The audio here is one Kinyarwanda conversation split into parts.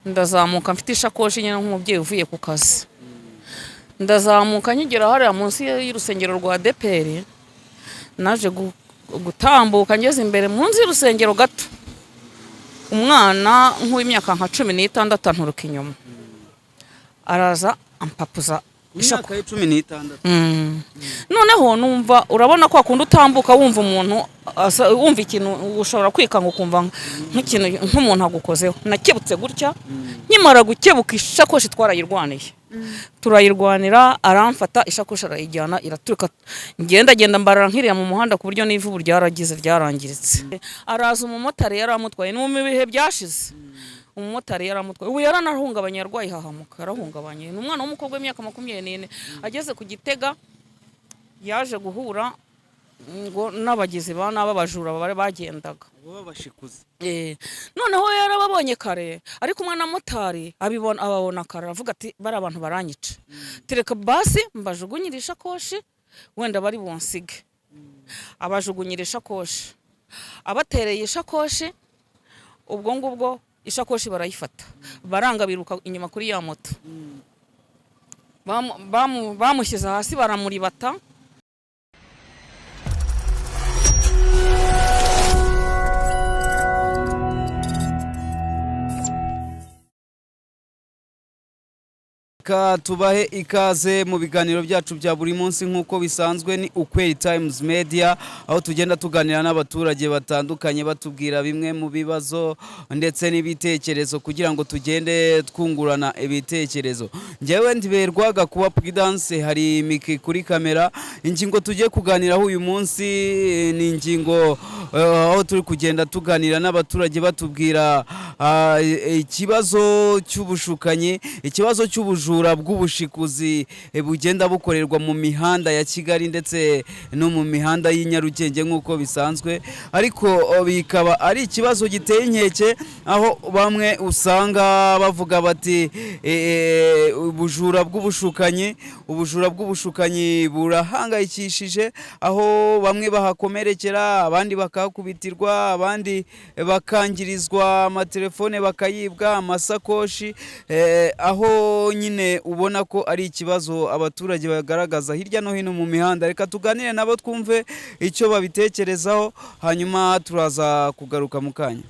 Ndazamuka mfite ishakoshi nyine nk'umubyeyi uvuye ku kazi. Ndazamuka nkigera hariya munsi y'urusengero rwa ADEPR, naje gutambuka ngeze imbere munsi y'urusengero gato, umwana nk'uw'imyaka nka 16 anturuka inyuma, araza ampapuza. Imyaka ye 16? Noneho numva, urabona ko akunda utambuka wumva umuntu wumva ikintu, ushobora kwikanga ukumva nk'ikintu, nk'umuntu agukozeho. Nakebutse gutya, nkimara gukebuka ishakoshi twarayirwaniye, turayirwanira, aramfata ishakoshi arayijyana iraturika, ngenda genda mbarara nkiriya mu muhanda ku buryo n'ivu ryaragize ryarangiritse. Araza, umumotari yari amutwaye, ni mu bihe byashize, umumotari yaramutwaye, ubu yaranahungabanye, yarwaye ihahamuka, yarahungabanye. Ni umwana w'umukobwa w'imyaka 24. Ageze ku Gitega yaje guhura ngo n'abagizi ba nabi, abajura bari bagendaga. Abo babashikuza? Noneho yarababonye kare ari kumwe na motari, abibona, ababona kare, aravuga ati: "Bari abantu baranyica, tereka basi mbajugunyire ishakoshi, wenda bari bunsige." Abajugunyira ishakoshi, abatereye ishakoshi, ubwo ngubwo ishakoshi barayifata, baranga biruka inyuma kuri ya moto. Bamushyize hasi baramuribata. Reka tubahe ikaze mu biganiro byacu bya buri munsi. Nk'uko bisanzwe ni Ukweli Times Media, aho tugenda tuganira n'abaturage batandukanye, batubwira bimwe mu bibazo ndetse n'ibitekerezo kugira ngo tugende twungurana ibitekerezo. Njyewe ndiberwaga kuba Prudence, hari Miki kuri kamera. Ingingo tugiye kuganiraho uyu munsi ni ingingo aho turi kugenda tuganira n'abaturage batubwira ikibazo cy'ubushukanyi, ikibazo cy'ubujura bw'ubushikuzi bugenda bukorerwa mu mihanda ya Kigali ndetse no mu mihanda y'i Nyarugenge nk'uko bisanzwe. Ariko bikaba ari ikibazo giteye inkeke, aho bamwe usanga bavuga bati: "Ubujura bw'ubushukanyi, ubujura bw'ubushukanyi burahangayikishije," aho bamwe bahakomerekera, abandi bakahakubitirwa, abandi bakangirizwa amatelefone, bakayibwa amasakoshi, aho nyine ubona ko ari ikibazo abaturage bagaragaza hirya no hino mu mihanda. Reka tuganire nabo twumve icyo babitekerezaho, hanyuma turaza kugaruka mu kanya.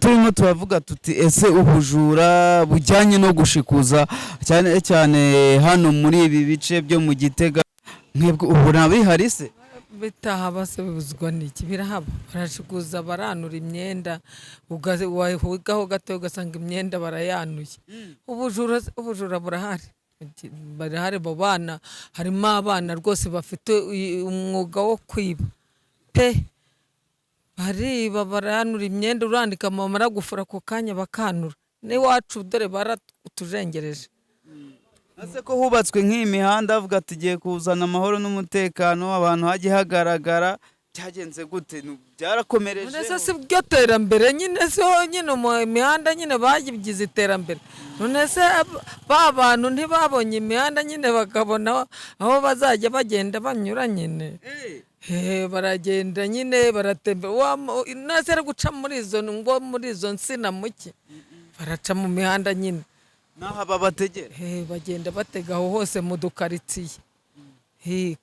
Turimo turavuga tuti: "Ese ubujura bujyanye no gushikuza, cyane cyane hano muri ibi bice byo mu Gitega, mwebwe ubona bihari se?" Bitahaba se bibuzwa n'iki? Birahaba, barashikuza, baranura imyenda, wahugaho gato ugasanga imyenda barayanuye. Ubujura burahari, barahari abo bana, harimo abana rwose bafite umwuga wo kwiba pe. Bariba, baranura imyenda, urandika bamara gufura ako kanya bakanura. N'iwacu dore baratujengereje. Ese ko hubatswe nk'iyi mihanda, avuga ati igiye kuzana amahoro n'umutekano, abantu hajye hagaragara, byagenze gute? Byarakomereje? None se si byo terambere nyine? Si ho nyine mu imihanda nyine bagize iterambere? None se ba bantu ntibabonye imihanda nyine, bakabona aho bazajya bagenda banyura nyine? Baragenda nyine, baratemba. Nase ari guca muri izo ngo, muri izo nsina muke, baraca mu mihanda nyine. N'aho aba bategera? Bagenda batega aho hose mu dukaritsiye.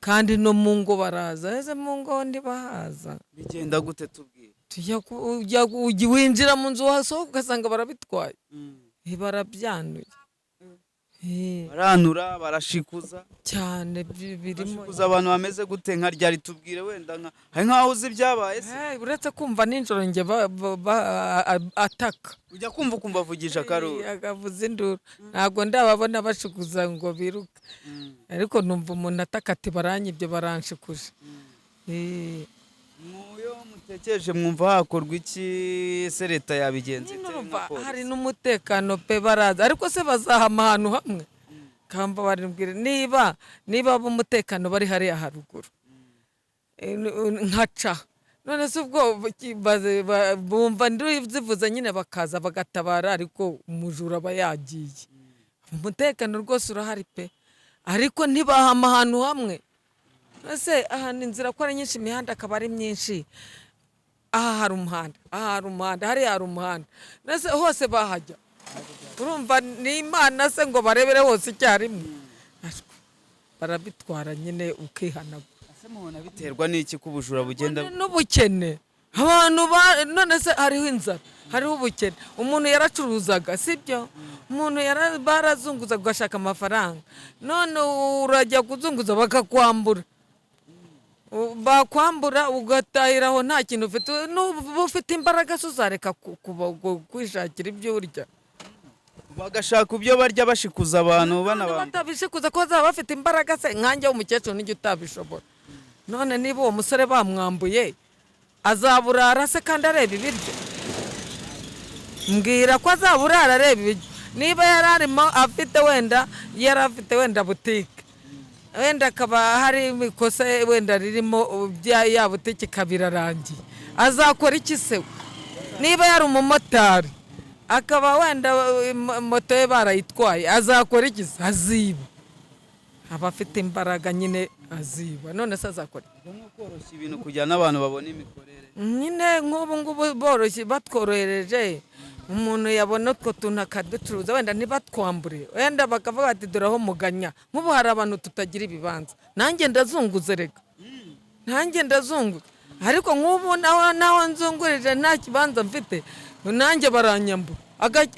Kandi no mu ngo baraza. Ese mu ngo ntibahaza? Bigenda gute? Tubwire. Ujya winjira mu nzu, wasohoka ugasanga barabitwaye. Barabyanuye. Baranura, barashikuza? Cyane, birimo. Barashikuza abantu bameze gute? Nka ryari? Tubwire wenda nka hari nk'aho uzi ibyabaye se. Uretse kumva nijoro njye ataka. Ujya kumva ukumva avugisha akaruru? Akavuza induru. Ntabwo ndababona bashikuza ngo biruke, ariko numva umuntu ataka ati: "Baranyibye, baranshikuje." Muyo mutekereje mwumva hakorwa iki se? Leta yabigenza ite Nyine nka urumva polisi? Hari n'umutekano pe, baraza, ariko se bazahama ahantu hamwe? Kamba baribwira niba ab'umutekano bari hariya haruguru, nkaca none se ubwo bumva ndizivuze nyine bakaza bagatabara, ariko umujura aba yagiye. Umutekano rwose urahari pe, ariko ntibahama ahantu hamwe. Ese ahantu inzira ko ari nyinshi, imihanda akaba ari myinshi, aha hari umuhanda, aha hari umuhanda, hariya hari umuhanda, mbese hose bahajya? Urumva ni Imana se ngo barebere hose icyarimwe? Ashwi, barabitwara nyine ukihanagura. Ese mubona biterwa n'iki ko ubujura bugenda? N'ubukene. Abantu none se hariho inzara, hariho ubukene. Umuntu yaracuruzaga, sibyo? Umuntu barazunguzaga ugashaka amafaranga, none urajya kuzunguza bakakwambura. Bakwambura ugatahira aho nta kintu ufite. Nuba ufite imbaraga se uzareka kwishakira ibyo urya? Bagashaka ibyo barya bashikuza abantu banabamba. Batabishikuza ko bazaba bafite imbaraga se? Nkanjye w'umukecuru nijya utabishobora. None niba uwo musore bamwambuye, azaburara se kandi areba ibiryo? Mbwira ko azaburara areba ibiryo. Niba yari arimo afite wenda, yari afite wenda butike, wenda akaba hari ikosa wenda ririmo bya ya butike ikaba irarangiye, azakora iki se we? Niba yari umumotari akaba wenda moto ye barayitwaye, azakora iki se? Aziba. Aba afite imbaraga nyine aziba. None se azakora iki? Nko koroshya ibintu kugira n'abantu babone imikorere. Nyine nk'ubu ngubu boroshye, batworohereje, umuntu yabona utwo tuntu akaducuruza, wenda ntibatwambure, wenda bakavuga bati: "Dore aho muganya." Nk'ubu hari abantu tutagira ibibanza. Nanjye ndazunguza reka, nanjye ndazunguza, ariko nk'ubu naho nzungurije nta kibanza mfite, nanjye baranyambura,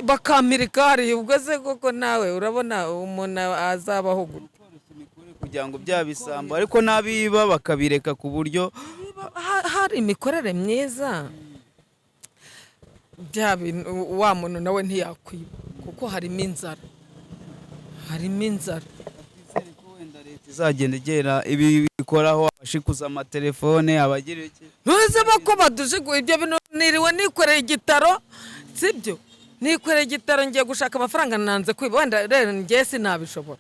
bakampirika hariya. Ubwo se koko nawe urabona umuntu azabaho gute? Koroshya imikorere kugira ngo bya bisambo, ariko n'abiba bakabireka ku buryo Niba hari imikorere myiza, bya bintu wa muntu nawe ntiyakwiba, kuko harimo inzara, harimo inzara. Twizere ko wenda leta izagenda igera ibi bikoraho, abashikuza amatelefone, abagira iki. Ntuzi ko badushiguye ibyo bintu. Niriwe nikoreye igitaro, sibyo? Nikoreye igitaro ngiye gushaka amafaranga, nanze kwiba. Wenda rero ngiye sinabishobora.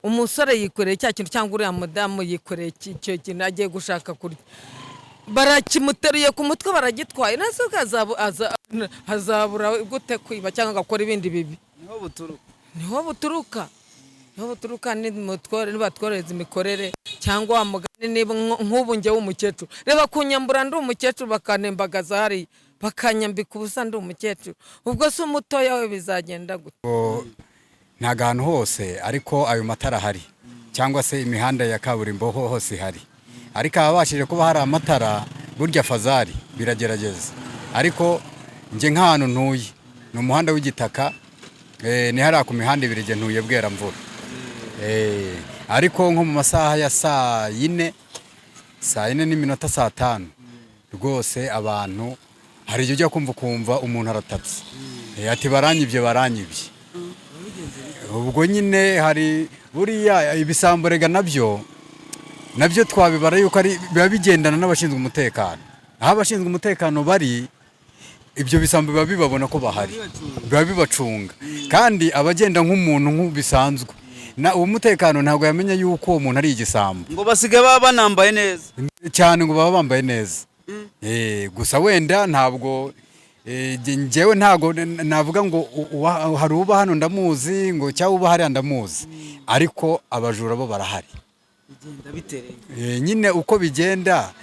Umusore yikoreye cya kintu, cyangwa uriya mudamu yikoreye icyo kintu agiye gushaka kurya, barakimuteruye ku mutwe baragitwaye. Nase azabura gute kwiba cyangwa agakora ibindi bibi? Niho buturuka. Niho buturuka, niho buturuka. Nibatworohereza imikorere, cyangwa wa mugani niba nk'ubu njye w'umukecuru, reba kunyambura ndi umukecuru, bakanembagaza hariya, bakanyambika ubusa ndi umukecuru, ubwo se umutoya we bizagenda gute? Ntabwo ahantu hose ariko ayo matara ahari, cyangwa se imihanda ya kaburimbo hose ihari, ariko ahabashije kuba hari amatara burya fazari biragerageza. Ariko njye nk'ahantu ntuye ni umuhanda w'igitaka, ni hariya ku mihanda ibiri. Njye ntuye Bweramvura. Ariko nko mu masaha ya saa yine, saa yine n'iminota, saa tanu rwose, abantu hari igihe ujya kumva ukumva umuntu aratatse, ati: "Baranyibye, baranyibye." Ubwo nyine hari buriya ibisambo rega, nabyo twabibara yuko ari biba bigendana n'abashinzwe umutekano. Aho abashinzwe umutekano bari, ibyo bisambo biba bibabona ko bahari, biba bibacunga. Kandi abagenda nk'umuntu nk'ubisanzwe na uwo mutekano ntabwo yamenya yuko uwo muntu ari igisambo. Ngo basigaye baba banambaye neza. Cyane, ngo baba bambaye neza. Gusa wenda ntabwo njyewe ntabwo navuga ngo hari uba hano ndamuzi, ngo cyangwa uba hariya ndamuzi, ariko abajura bo barahari. Bigenda bitereye. Nyine uko bigenda,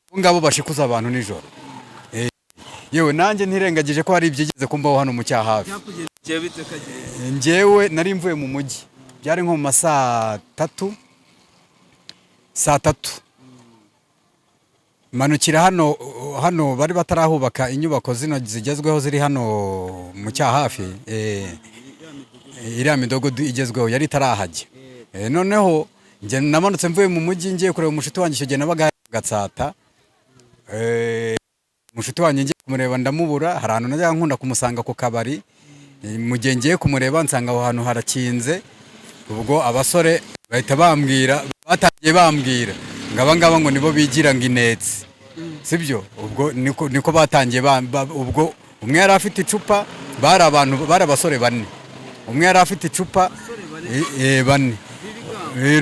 abo ngabo bashikuza abantu nijoro. Yewe nanjye ntirengagije ko hari ibyigeze kumbaho hano mu Cyahafi. Byakugendekeye bite kagenzi? Njyewe nari mvuye mu mujyi, byari nko mu ma saa tatu, saa tatu manukira hano bari batarahubaka inyubako zino zigezweho ziri hano mu Cyahafi, iriya midugudu igezweho yari itarahajya. Noneho njye namanutse mvuye mu mujyi ngiye kureba umushuti wanjye. Icyo gihe nabaga hariya mu Gatsata. Umushuti wanjye ngiye kumureba ndamubura. Hari ahantu najyaga nkunda kumusanga ku kabari. Mu gihe ngiye kumureba nsanga aho hantu harakinze. Ubwo abasore bahita bambwira, batangiye bambwira ngo aba ngaba ngo nibo bigira ngo inetsi, sibyo? Ubwo niko batangiye ubwo umwe yari afite icupa, bari abantu, bari abasore bane, umwe yari afite icupa. Bane.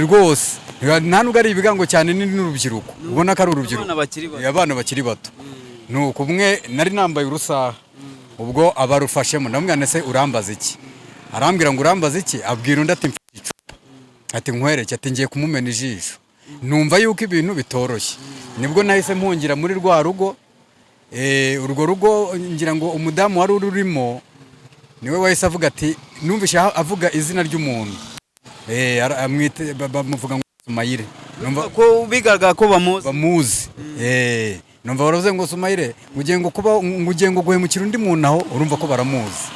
Rwose nta nubwo ari ibigango cyane, ni n'urubyiruko, ubona ko ari urubyiruko. Abana bakiri bato. Abana bakiri bato. Nuko umwe, nari nambaye urusaha, ubwo abarufashemo. Ndamubwira nti: "Se urambaza iki?" Arambwira ngo: "Urambaza iki?" Abwira undi ati: "Mfite icupa," ati: "Nkwereke," ati: "Ngiye kumumena ijisho." Numva yuko ibintu bitoroshye, nibwo nahise mpungira muri rwa rugo. Urwo rugo ngira ngo umudamu wari ururimo Niwe wahise avuga ati numvise avuga izina ry'umuntu, amwite, bamuvuga ngo Sumayire. Numva ko bigaragara ko bamuzi. Bamuzi. Numva baravuze ngo Sumayire, ngo ngo kuba ngo ugiye ngo guhemukira undi muntu aho, urumva ko baramuzi.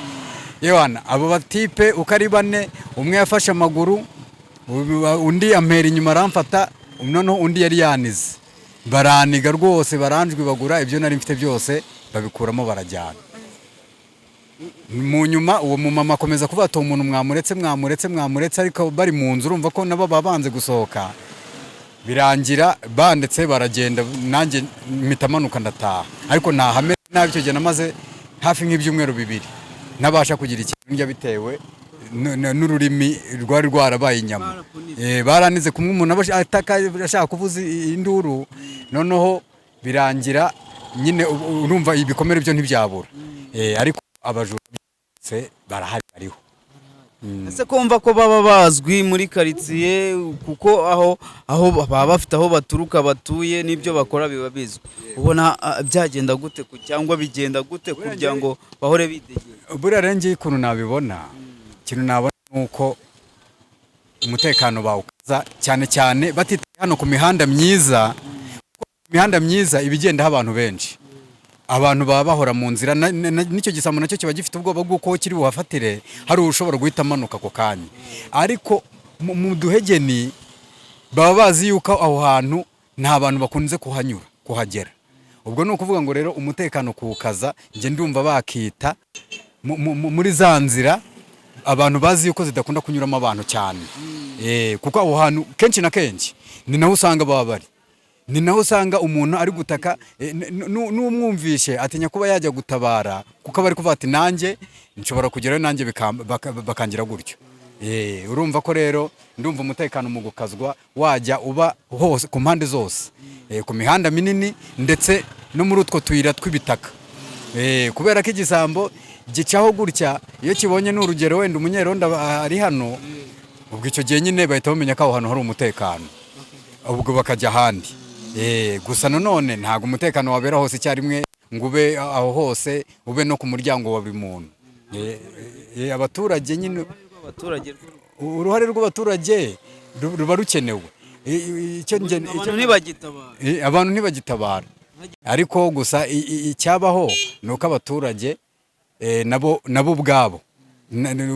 Yewana, abo batipe uko ari bane, umwe yafashe amaguru, undi ampera inyuma aramfata, noneho undi yari yanize, baraniga rwose, baranjwi bagura ibyo nari mfite byose, babikuramo barajyana. Mu nyuma uwo mumama akomeza kuvuga ati uwo muntu mwamuretse, mwamuretse, mwamuretse, ariko bari mu nzu, urumva ko nabo babanze gusohoka. Birangira bandetse baragenda, nanjye mpita manuka ndataha, ariko ntahame nabi. Icyo gihe namaze hafi nk'ibyumweru 2 ntabasha kugira ikintu ndya, bitewe n'ururimi rwari rwarabaye inyama. Baranize kumwe umuntu aba ataka ashaka kuvuza induru, noneho birangira nyine urumva ibikomere byo ntibyabura. Ariko abajura se barahari, bariho. Ese kumva ko baba bazwi muri karitsiye, kuko aho baba bafite aho baturuka batuye n'ibyo bakora biba bizwi, ubona byagenda gute cyangwa bigenda gute kugira ngo bahore bitegeye? Buriya rero ngewe ukuntu nabibona, ikintu nabona ni uko umutekano bawukaza, cyane cyane batitaye hano ku mihanda myiza, kuko imihanda myiza iba igendaho abantu benshi, abantu baba bahora mu nzira, n'icyo gisambo nacyo kiba gifite ubwoba bw'uko kiri buhafatire hari ushobora guhita amanuka ako kanya. Ariko mu duhegeni baba bazi yuko aho hantu nta bantu bakunze kuhanyura, kuhagera. Ubwo ni ukuvuga ngo rero umutekano kuwukaza, njye ndumva bakita muri za nzira abantu bazi yuko zidakunda kunyuramo abantu cyane, kuko aho hantu kenshi na kenshi ni naho usanga baba bari, ni naho usanga umuntu ari gutaka, n'umwumvishe atinya kuba yajya gutabara, kuko aba ari kuvuga ati nanjye nshobora kugerayo, nanjye bakangira gutyo. Urumva ko rero ndumva umutekano mu gukazwa wajya uba hose, ku mpande zose, ku mihanda minini ndetse no muri utwo tuyira tw'ibitaka. Kubera ko igisambo gicaho gutya iyo kibonye, ni urugero, wenda umunyerondo ari hano, ubwo icyo gihe nyine bahita bamenya ko aho hantu hari umutekano, ubwo bakajya ahandi. Gusa nanone ntabwo umutekano wabera hose icyarimwe ngo ube aho hose, ube no ku muryango wa buri muntu. Abaturage nyine, uruhare rw'abaturage ruba rukenewe. Abantu ntibagitabara. Abantu ntibagitabara, ariko gusa icyabaho ni uko abaturage nabo ubwabo,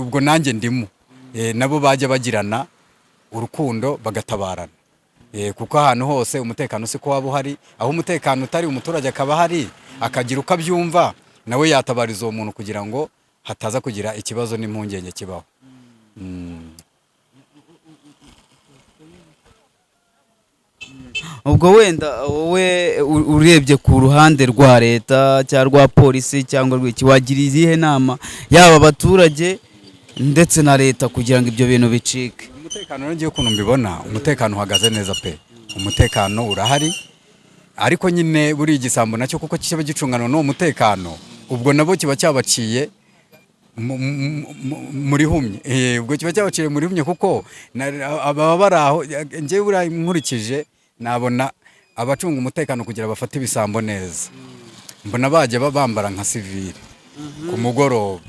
ubwo nanjye ndimo, nabo bajya bagirana urukundo bagatabarana, kuko ahantu hose umutekano siko waba uhari. Aho umutekano utari, umuturage akaba ahari akagira uko abyumva, nawe yatabariza uwo muntu kugira ngo hataza kugira ikibazo n'impungenge kibaho. Ubwo wenda wowe urebye ku ruhande rwa leta cyangwa rwa polisi cyangwa rw'iki, wagira izihe nama yaba abaturage ndetse na leta kugira ngo ibyo bintu bicike? Umutekano rero ngiye ukuntu mbibona, umutekano uhagaze neza pe, umutekano urahari, ariko nyine buri igisambo nacyo kuko kiba gicunganwa n'uwo mutekano, ubwo nabo kiba cyabaciye muri humye. Ubwo kiba cyabaciye muri humye, kuko baba bari aho. Njyewe buriya nkurikije nabona abacunga umutekano kugira bafate ibisambo neza, mbona bajya bambara nka sivile ku mugoroba,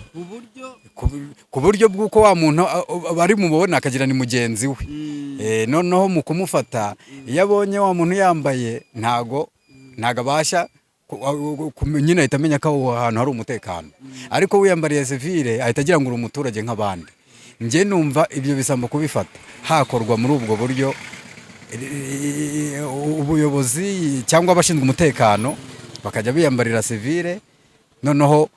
ku buryo bw'uko wa muntu bari mubona akagira ni mugenzi we. Noneho mu kumufata, iyo abonye wa muntu yambaye, ntago abasha nyine ahita amenya ko aho hantu hari umutekano, ariko wiyambariye sivile ahita agira ngo uri umuturage nk'abandi. Njye numva ibyo bisambo kubifata hakorwa muri ubwo buryo, ubuyobozi cyangwa abashinzwe umutekano bakajya biyambarira sivile, noneho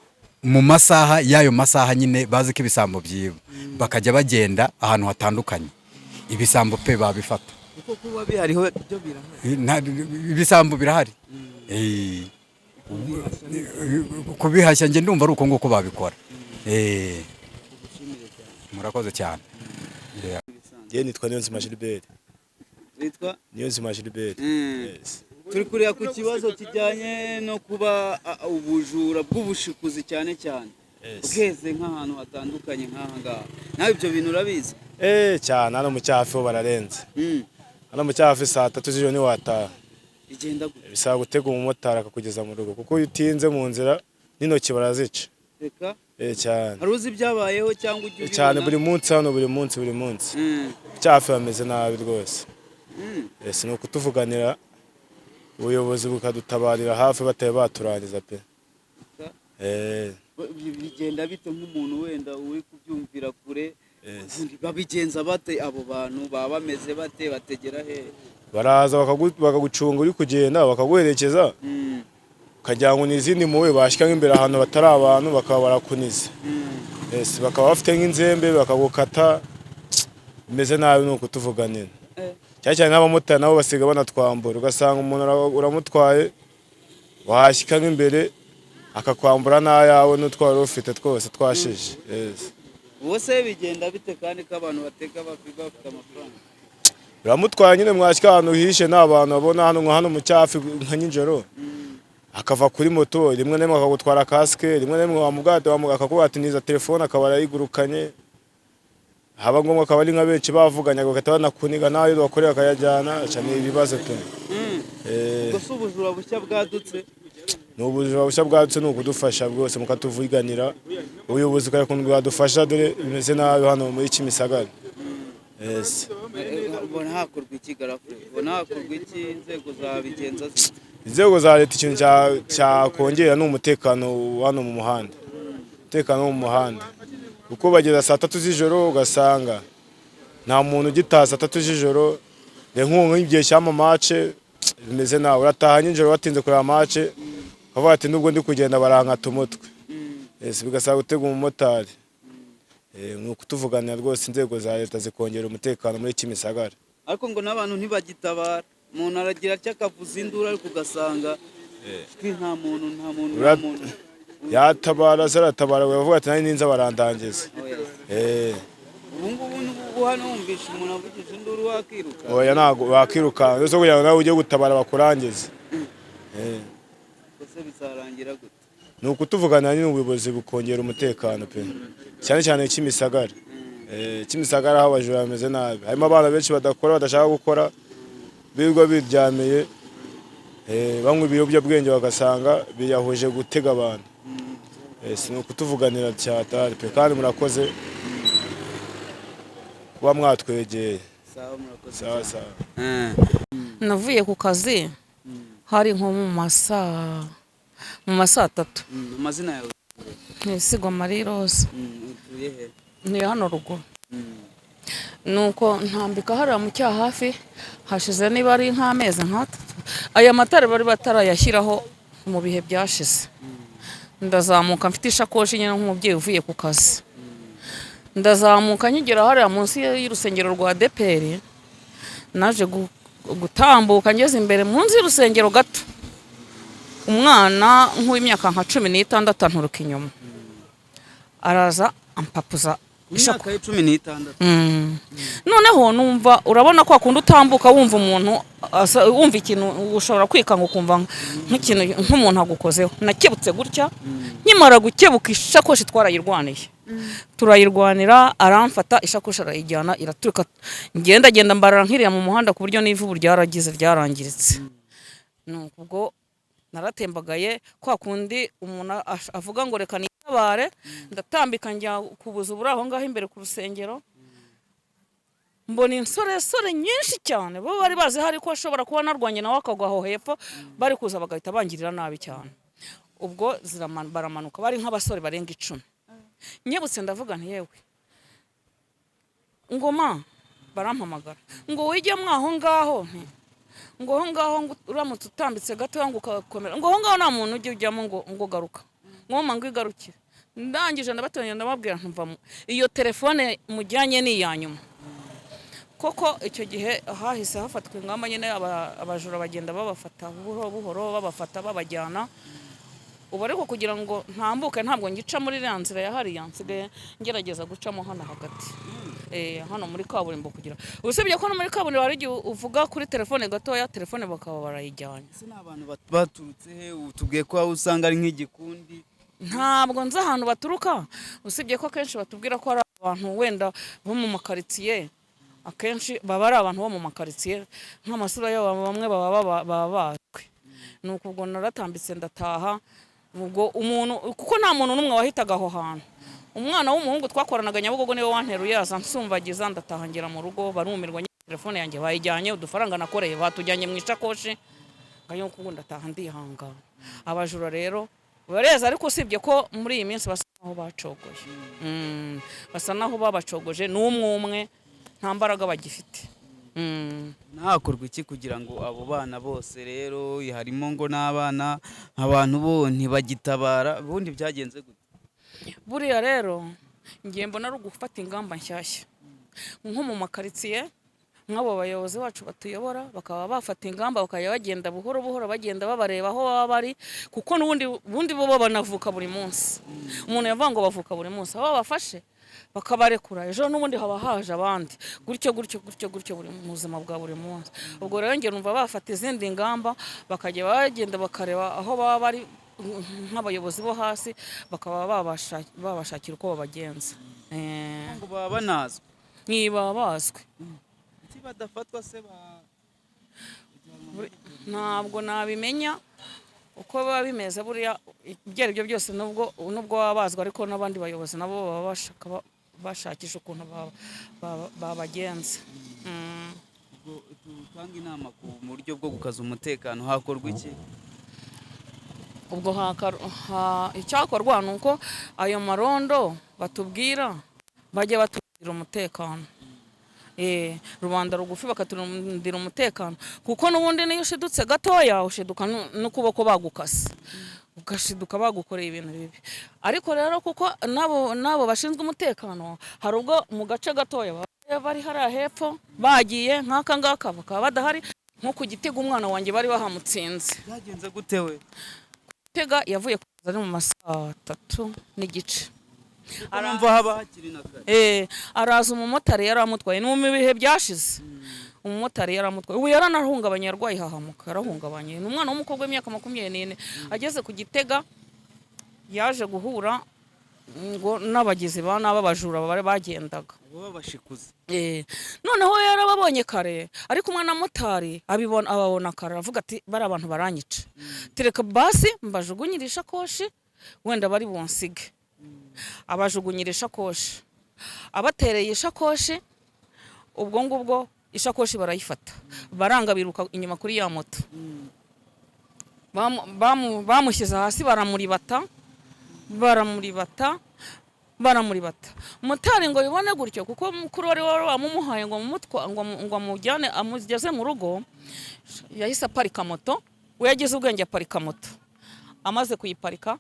mu masaha y'ayo masaha nyine bazi ko ibisambo byiba, bakajya bagenda ahantu hatandukanye, ibisambo pe babifata. Kuko kuba bihariho byo birahari. Ibisambo birahari. Kubihashya njye ndumva ari uko nguko babikora. Murakoze cyane. Njye nitwa Niyonzima Gilbert. Witwa Niyonzima Gilbert. Yes. Turi kureba ku kibazo kijyanye no kuba ubujura bw'ubushikuzi cyane cyane bweze nk'ahantu hatandukanye nk'aha ngaha, nawe ibyo bintu urabizi? Cyane, hano mu Cyahafi ho bararenze. Hano mu Cyahafi saa 3 z'ijoro ntiwataha. Igenda gute? Bisaba gutega umumotari akakugeza mu rugo, kuko iyo utinze mu nzira n'intoki barazica. Reka. Cyane. Hari uzi ibyabayeho cyangwa ujya Cyane, ubibona? buri munsi hano, buri munsi, buri munsi. Cyafi bameze nabi rwose. Si ni ukutuvuganira, ubuyobozi bukadutabarira hafi batari baturangiza pe. Bigenda bite nk'umuntu wenda uri kubyumvira kure? Yes. Babigenza bate? Abo bantu baba bameze bate? Bategera he? Baraza bakagucunga uri kugenda, bakaguherekeza, ukagira ngo ni izindi mpuhwe, bashyika nk'imbere ahantu batari abantu bakaba barakunize. Yes, bakaba bafite nk'inzembe bakagukata. Bimeze nabi, ni ukutuvuganira. Cyane cyane n'abamotari nabo basiga banatwambura, ugasanga umuntu uramutwaye, wahashyika nk'imbere akakwambura n'ayawe n'utwo wari ufite twose twashije. Yes. Ubu se bigenda bite kandi ko abantu bateka bafite amafaranga? Uramutwaye nyine, mwashyika ahantu hihishe nta bantu babona, hano nka hano mu cyafi nka nijoro, akava kuri moto, rimwe na rimwe akagutwara kasike, rimwe na rimwe wamubwate akakubwira ati niza telefone, akaba arayigurukanye. Haba ngombwa akaba ari nka benshi bavuganye, bagahita banakuniga n'ayo bakoreye akayajyana. Aca ni ibibazo pe. Ubwo si ubujura bushya bwadutse? Ni ubujura bushya bwadutse, ni ukudufasha bwose mukatuvuganira, ubuyobozi bukareba ukuntu bwadufasha, dore bimeze nabi hano muri Kimisagara. Yes. Ubona hakorwa iki, Garafure? Ubona hakorwa iki? Inzego zabigenza zite? Inzego za leta, ikintu cyakongera ni umutekano hano mu muhanda, umutekano wo mu muhanda, kuko bageza saa 3 z'ijoro ugasanga nta muntu ugitaha saa 3 z'ijoro. Rero nk'ubu nk'igihe cy'ama match bimeze nabi, urataha nijoro watinze kureba match, ukavuga ati nubwo ndi kugenda barankata umutwe. Yes, bigasaba gutega umumotari. Ni ukutuvuganira rwose, inzego za leta zikongera umutekano muri Kimisagara. Ariko ngo n'abantu ntibagitabara, umuntu aragira atya akavuza induru, ariko ugasanga shwi, nta muntu, nta muntu, nta muntu. Yatabara se? Aratabara bavuga ati nari ninza barandangiza. Oh, yes. Ubu ngubu ubu hano wumvishe umuntu avugije induru wakiruka? Oya, ntabwo wakirukanka ndetse kugira ngo nawe ujye gutabara bakurangize. Ese bizarangira gute? Ni ukutuvuganira nyine, ubuyobozi bukongera umutekano pe, cyane cyane Kimisagara. Kimisagara aho abajura bameze nabi, harimo abana benshi badakora, badashaka gukora, birirwa biryamiye, banywa ibiyobyabwenge, bagasanga biyahuje gutega abantu. Si ni ukutuvuganira cyatari pe, kandi murakoze kuba mwatwegeye. Sawa, murakoze. Sawa sawa. Navuye ku kazi hari nko mu masaa 3. Amazina yawe? Ntisigwa Marie Rose. Utuye he? Ni hano ruguru. Nuko ntambika hariya mu Cyahafi, hashize niba ari nk'amezi nk'atatu, aya matara bari batarayashyiraho mu bihe byashize. Ndazamuka mfite ishakoshi nyine nk'umubyeyi uvuye ku kazi, ndazamuka nkigera hariya munsi y'urusengero rwa ADEPR, naje gutambuka ngeze imbere munsi y'urusengero gato, umwana nk'uw'imyaka nka 16 anturuka inyuma, araza ampapuza Imyaka ye 16? Noneho numva, urabona ko akunda utambuka wumva umuntu wumva ikintu, ushobora kwikanga ukumva nk'ikintu nk'umuntu agukozeho. Nakebutse gutya, nkimara gukebuka ishakoshi twarayirwaniye, turayirwanira, aramfata ishakoshi arayijyana iraturuka, ngenda genda mbarara nkiriya mu muhanda ku buryo n'ivubu ryaragize ryarangiritse. Nuko ubwo naratembagaye kwa kundi umuntu avuga ngo reka nitabare, ndatambika njya kubuza uburi aho ngaho imbere ku rusengero, mbona insoresore nyinshi cyane, bo bari bazi hari ko ashobora kuba narwanye nawe akagwa aho hepfo, bari kuza bagahita bangirira nabi cyane. Ubwo baramanuka, bari nk'abasore barenga 10. Nyebutse ndavuga nti yewe ngoma, barampamagara ngo wijye mwaho ngaho, nti ngo aho ngaho ngo uramutse utambitse gatoya ngo ugakomera, ngo aho ngaho nta muntu ujya ujyamo, ngo garuka, ngoma ngo igarukire. Ndangije ndabatoranya, ndababwira ntumva iyo telefone mujyanye ni iya nyuma koko. Icyo gihe hahise hafatwa ingamba nyine, abajura bagenda babafata buhoro buhoro, babafata babajyana. Ubu ariko kugira ngo ntambuke ntabwo ngica muri iriya nzira ya hariya, nsigaye ngerageza gucamo hano hagati, hano muri kaburimbo, kugira usibye ko no muri kaburimbo hari igihe uvuga kuri telefone gatoya, telefone bakaba barayijyanye. Ese ni abantu baturutse he? Utubwiye ko aho usanga ari nk'igikundi. Ntabwo nzi ahantu baturuka, usibye ko akenshi batubwira ko ari abantu wenda bo mu makaritsiye, akenshi baba ari abantu bo mu makaritsiye, nk'amasura yabo bamwe baba bazwi. Nuko ubwo naratambitse ndataha, ubwo umuntu kuko nta muntu n'umwe wahitaga aho hantu. Umwana w'umuhungu twakoranaga Nyabugogo niwe wanteruye, aza nsumbagiza, ndataha ngera mu rugo barumirwa. Nyine telefone yanjye bayijyanye, udufaranga nakoreye batujyanye mu ishakoshi, ngayo ubu ndataha ndihangana. Abajura rero bareza, ariko usibye ko muri iyi minsi basa naho bacogoye. Basa naho babacogoje n'umwe umwe, nta mbaraga bagifite. Hakorwa iki kugira ngo abo bana bose rero, harimo ngo n'abana, abantu bo ntibagitabara? Ubundi byagenze gute? Buriya rero ngiye mbona ari ugufata ingamba nshyashya nko mu makaritsiye, nk'abo bayobozi bacu batuyobora bakaba bafata ingamba, bakajya bagenda buhoro buhoro, bagenda babareba aho baba bari, kuko n'ubundi bundi bo banavuka buri munsi. Umuntu yavuga ngo bavuka buri munsi, aho babafashe bakabarekura, ejo n'ubundi haba haje abandi, gutyo gutyo gutyo gutyo, buri mu buzima bwa buri munsi. Ubwo rero njye numva bafata izindi ngamba, bakajya bagenda bakareba aho baba bari, nk'abayobozi bo hasi bakaba babashakira uko babagenza. Ngo baba banazwi? Niba bazwi. Kuki badafatwa se ba Ntabwo nabimenya uko biba bimeze. Buriya ibyo ari byo byose, nubwo baba bazwi, ariko n'abandi bayobozi nabo baba bashaka bashakisha ukuntu babagenza. Ubwo tutanga inama ku buryo bwo gukaza umutekano, hakorwa iki? Ubwo icyakorwa ni uko ayo marondo batubwira bajya batubwira umutekano, rubanda rugufi bakaturindira umutekano, kuko n'ubundi niyo ushidutse gatoya ushiduka n'ukuboko bagukase, ugashiduka bagukoreye ibintu bibi. Ariko rero kuko nabo bashinzwe umutekano, hari ubwo mu gace gatoya baba bari hariya hepfo bagiye nk'aka ngaka bakaba badahari. Nko ku Gitega umwana wanjye bari bahamutsinze. Byagenze gute we? Gitega yavuye ku kazi ari mu ma 3:30. Numva haba hakiri na kare. Araza, umumotari yari amutwaye, ni mu bihe byashize, umumotari yari amutwaye. Ubu yaranahungabanye, yarwaye ihahamuka, yarahungabanye. Ni umwana w'umukobwa w'imyaka 24. Ageze ku Gitega yaje guhura ngo n'abagizi ba nabi, abajura bari bagendaga. Abo babashikuze? Noneho yarababonye kare ari kumwe na motari, abibona, ababona kare, aravuga ati: "Bari abantu baranyica, tereka basi mbajugunyire ishakoshi, wenda bari bunsige." Abajugunyira ishakoshi, abatereye ishakoshi, ubwo ngubwo ishakoshi barayifata, baranga, biruka inyuma kuri ya moto. Bamushyize hasi, baramuribata, baramuribata, baramuribata. Motari ngo bibone gutyo, kuko mukuru wari wamumuhaye ngo ngo amujyane amugeze mu rugo, yahise aparika moto. We yagize ubwenge aparika moto. Amaze kuyiparika,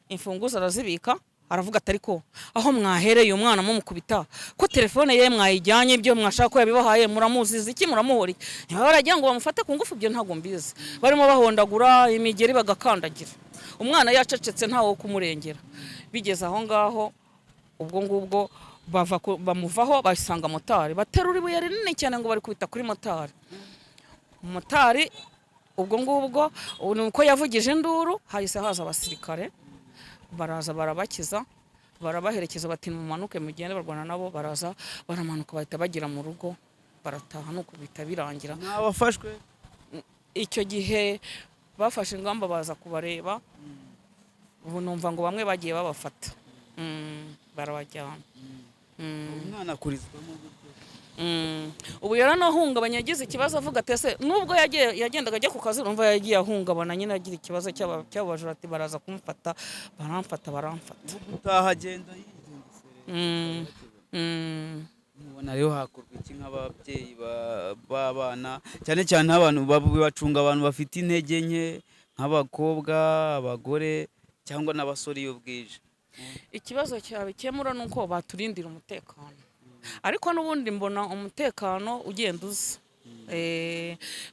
imfunguzo arazibika, aravuga ati: "Ariko aho mwahereye umwana mumukubita, ko telefone ye mwayijyanye, ibyo mwashaka ko yabibahaye, muramuziza iki? Muramuhora iki?" Niba baragira ngo bamufate ku ngufu, ibyo ntabwo mbizi. Barimo bahondagura imigeri, bagakandagira umwana, yacecetse, ntawe wo kumurengera. Bigeze aho ngaho, ubwo ngubwo bamuvaho, basanga motari, baterura ibuye rinini cyane ngo bari kubita kuri motari. Motari ubwo ngubwo ni uko yavugije induru, hahise haza abasirikare, baraza barabakiza, barabaherekeza, bati: "Mumanuke mugende." Barwana nabo, baraza baramanuka, bahita bagera mu rugo, barataha, nuko bihita birangira. Ntawafashwe? Icyo gihe bafashe ingamba, baza kubareba. Ubu numva ngo bamwe bagiye babafata, barabajyana. Umwana akurizwamo gutyo? Ubu yaranahungabanye, yagize ikibazo, avuga ati: "Ese nubwo yagiye yagendaga ajya ku kazi, urumva yagiye ahungabana nyine, agira ikibazo cy'abajura, ati baraza kumufata, baramfata, baramfata." Gutaha agenda yigengesereye. Mubona rero hakorwa iki nk'ababyeyi b'abana, cyane cyane nk'abantu bacunga abantu bafite intege nke, nk'abakobwa, abagore cyangwa n'abasore iyo bwije? Ikibazo cyabikemura ni uko baturindira umutekano, ariko n'ubundi mbona umutekano ugenda uza.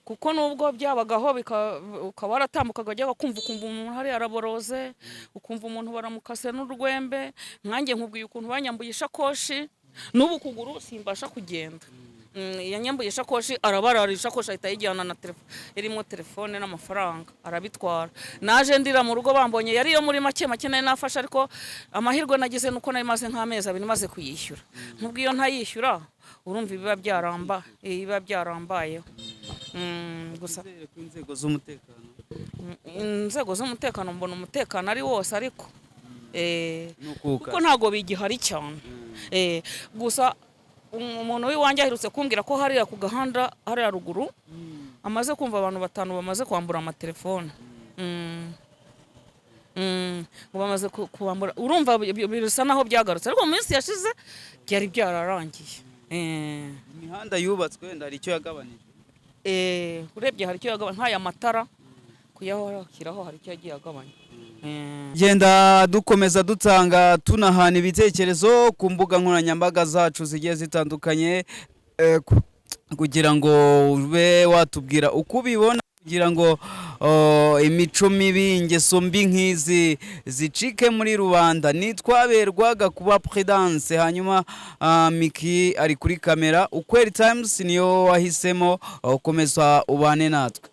Kuko nubwo byabagaho ukaba waratambukaga wajyaga kumva ukumva umuntu hariya araboroze, ukumva umuntu baramukase n'urwembe. Nkanjye nkubwiye ukuntu banyambuye ishakoshi, n'ubu ukuguru simbasha kugenda. Yanyambuye ishakoshi, arabarara ishakoshi, ahita ayijyana na telefone irimo telefone n'amafaranga, arabitwara. Naje ndira mu rugo bambonye, yari yo muri make make nari nafashe, ariko amahirwe nagize nuko nari maze nk'amezi 2 maze kuyishyura. Nkubwo iyo ntayishyura, urumva biba byarambayeho. Gusa Nizere ko inzego z'umutekano inzego z'umutekano, mbona umutekano ari wose, ariko Nukuka. Kuko ntabwo bigihari cyane. Gusa umuntu w'iwanjye aherutse kumbwira ko hariya ku gahanda hariya ruguru amaze kumva abantu batanu bamaze kwambura amatelefone. Ngo bamaze kubambura. Urumva bisa naho byagarutse, ariko mu minsi yashize byari byararangiye. Imihanda yubatswe wenda hari icyo yagabanije? Urebye hari icyo yagabanya, nk'aya matara kuyashyiraho hari icyo yagiye agabanya. Genda dukomeza dutanga, tunahana ibitekerezo ku mbuga nkoranyambaga zacu zigiye zitandukanye, kugira ngo ube watubwira uko ubibona, kugira ngo imico mibi, ingeso mbi nk'izi zicike muri rubanda. Nitwaberwaga kuba Prudence, hanyuma Miki ari kuri kamera. Ukweli Times niyo wahisemo, komeza ubane natwe.